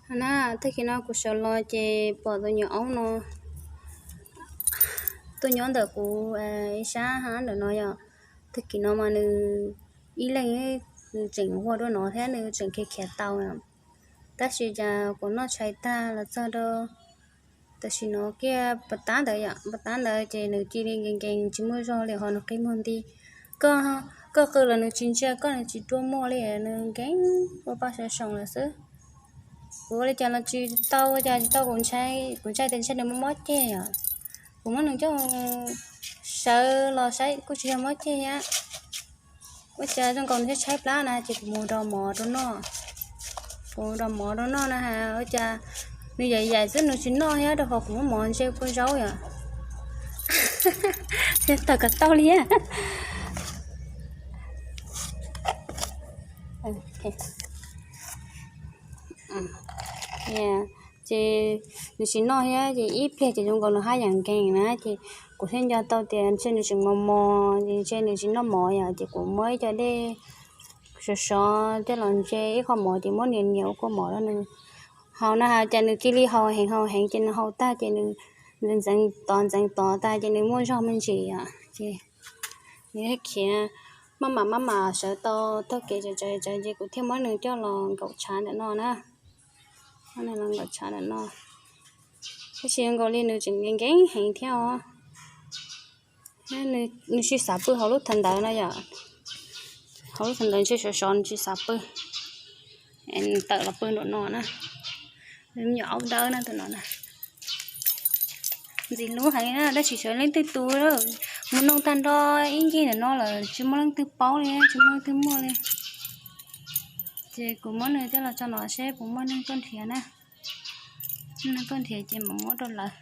Na, tag kis no kuv sawv los ces pom tus nyuam aub no tuaj nyob ntawm kuv ib sab hab ntawm no yom. Tag kis no mas nws ib leeg, nws tseem ua dua no thiab nws tseem khiav khiav tau. Tab sis cas kuv noj tshais tag los txog rau tam sim no kiag pov tab ntawd yom, pov tab ntawd ces nws cia li nkees nkees tsis muaj zog li, ho nws qi muag nti. Koj, koj qw los nws tsis ntsia koj, nws tsis rua muag li, nws nkees ua paj sov soos lawm xwb. Kuv ua li cas los tsis tau, ua cas tsis tau, kuv ntshai, kuv ntshai tias ntshe nws mob mob ceg yom. Kuv muab nws coj sawv los saib kuj tsis yog mob ceg thiab. Ua cas zoo nkaus nws tshaib tshaib plab na, ces kuv mus rau mov rau noj. Kuv mus rau mov rau noj na has, ua cas nws yaim yaim xwb nws tsis noj thiab, rau qhov kuv muab mov ntse kua zaub yom. Tawm kom tau li. Ces nws tsis noj thiab ces ib pliag ces zoo nkaus nws haj yam nkees na, ces kuv thiaj nco tau tias ntshe nws tseem mos mos, ces ntshe nws tsis noj mov yom, ces kuv muab ib co dej sov sov coj los ntse ib qho mov ces muab nias nias ua kua mov rau nws haus na has, ces nws cia li haus heev haus heev ces nws haus tag ces nws ntxeev ntxeev tod ntxeev tod tag ces nws muaj zog me ntsis yom, ces nws thiaj khiav maj mam maj mam sawv tau taug kev tsawv tsawv tsawv ces kuv thiaj muab nws coj los nkaum tshav ntawm no na. Muab nws los nkaum tshav ntawm no. Tab sis zoo nkaus li nws tseem nkees nkees heev thiab os. Nws tsis xav pw hauv lub thawv ntawd no yom. Hauv lub thawv ntawd ntshe sov sov nws tsis xav pw. Nws tawm los pw nraum no na. Nws me nyuam aub dawb na tus no na. Ntxim hlub heev na, tab sis sawv leej twg tu, mus noog tag nrho ib ncig ntawm no lawm tsis muaj leej twg paub li, tsis muaj leej twg muaj li. Ces kuv muab nws coj los tso no seb puas muaj neeg tuaj nrhiav na. Muaj neeg tuaj nrhiav ces mam muab rau lawv.